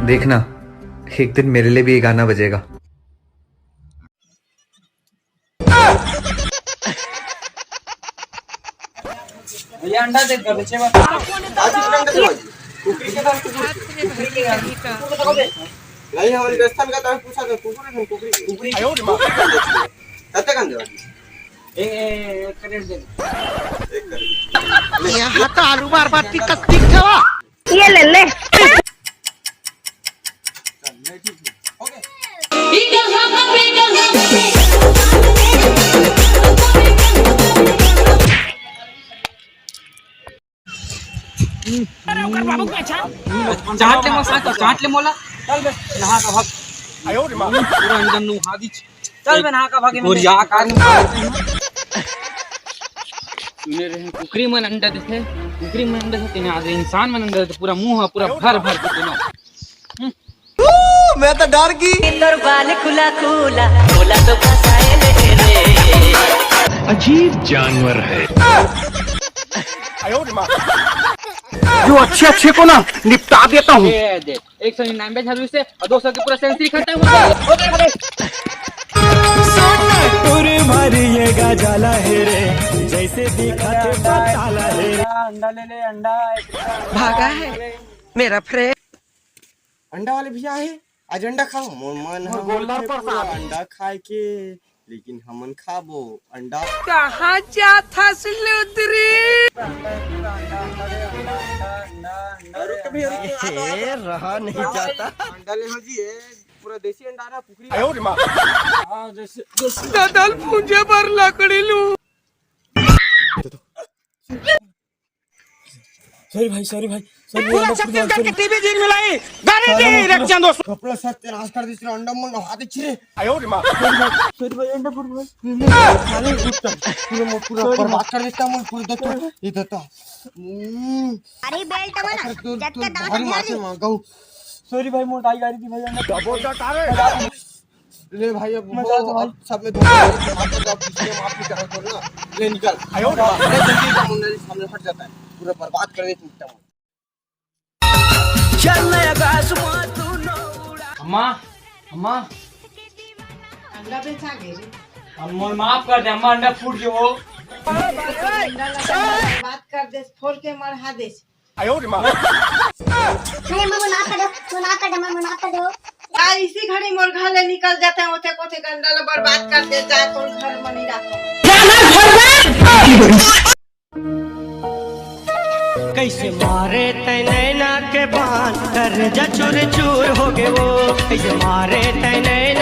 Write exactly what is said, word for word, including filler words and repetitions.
देखना, एक दिन मेरे लिए भी ये गाना बजेगा। भैया, अंडा दे दो, बच्चे बा। आज अंडा दे दो। कुकरी के दाम, कुकरी के दाम। कुकरी के दाम। नहीं, हम राजस्थान का तो पूछा था, कुकरी के, कुकरी के। कत्ते कन देवा? ए, ए, एक करेट दे। एक करेट। यहाँ तो आलू बार बार की कत्ती खावा। ये ले ले। चाट ले मोला, चाट ले मोला। चल बे, नहा का भाग। पूरा अंडा नहा दी। चल बे, नहा का भागे। और या का सुने रहे, कुकरी मन अंडा देथे, कुकरी मन अंडा देथे, आज इंसान मन अंडा देथे, पूरा मुंह ह, पूरा भर भर के तीनों। मैं तो डर गई। तोर बाल खुला खुला, बोला तो फसाए ले रे। अजीब जानवर है। जो अच्छे अच्छे को ना निपटा देता हूँ। ये दे, एक सौ निन्यानवे झाड़ू से और दो सौ की पूरा सेंचुरी खत्म हो गई। हो गया, हो गया। टूर मारिएगा जाला है रे, जैसे दिखा के बताला है। अंडा ले ले, अंडा। भागा है मेरा फ्रेंड। अंडा वाले भैया है, आज अंडा खाओ। मोर मन ह गोलदार होथे पूरा प्रसाद। अंडा खाए के, लेकिन हमन खाबो अंडा। कहाँ जात हस लुदरी? रुक भैया, रुक, रुक, ए, रहा नहीं जाता। अंडा ले हो जी, ए, पूरा देसी अंडा ना, कुकरी। आयो रे माँ। हाँ, देसी, देसी। ददल पूंजे बर लकड़ी लू। सॉरी भाई, सॉरी भाई, सॉरी पूरा भाई, छत्तीसगढ़ के टीवी जीन मिलाई, गाड़ी दे रख जान दोस्त। कपड़ा सत्यानाश कर दिस रे, अंडा मन नहा दे रे। आयो रे माँ। सॉरी भाई, सॉरी भाई, अंडा फूट गया। सारे उठ, पूरा, पूरा बर्बाद कर देता मन, पूरा दत्ता, ये दत्ता। हम्म। अरे बेल्ट वाला, अरे तू, जट तू के दांत भारी निकाल मार से ली। मांगा हूँ। सॉरी भाई, मोर दाई गाड़ी दी भाई, अंडा। क्या बोल रहा है? ले भाई, अब मैं वो, जाता हूँ भाई। अब सब में धोखा दे, माफ कर दे, अब किसी ने माफ नहीं करा, छोड़ ना। ले निकल। आयो रे। अरे जल्दी का मुन्ना जी सामने फट जाता है, पूरा बर्बाद कर दे तू एकदम। चल नया गास मार तू नौड़ा। अम्मा, अम्मा। अंडा बेचा गे रे। अब मोर माफ कर दे अम्मा, अंडा फूट गयो। अंडा लगा बात कर दे, फोड़ के मरहा दे। आयो रे माँ। अरे अम्मा, मोर माफ कर दो, मोर माफ कर दो, अम्मा, मोर माफ कर दो। यार, इसी घड़ी मोर घर ले निकल जाते हैं, ओथे कोथे के अंडा ला बर्बाद कर दे, जा तोर घर म नहीं रखो। कैसे मारे तै नैना के बान, कर जा चूर चूर हो गए वो। कैसे मारे तै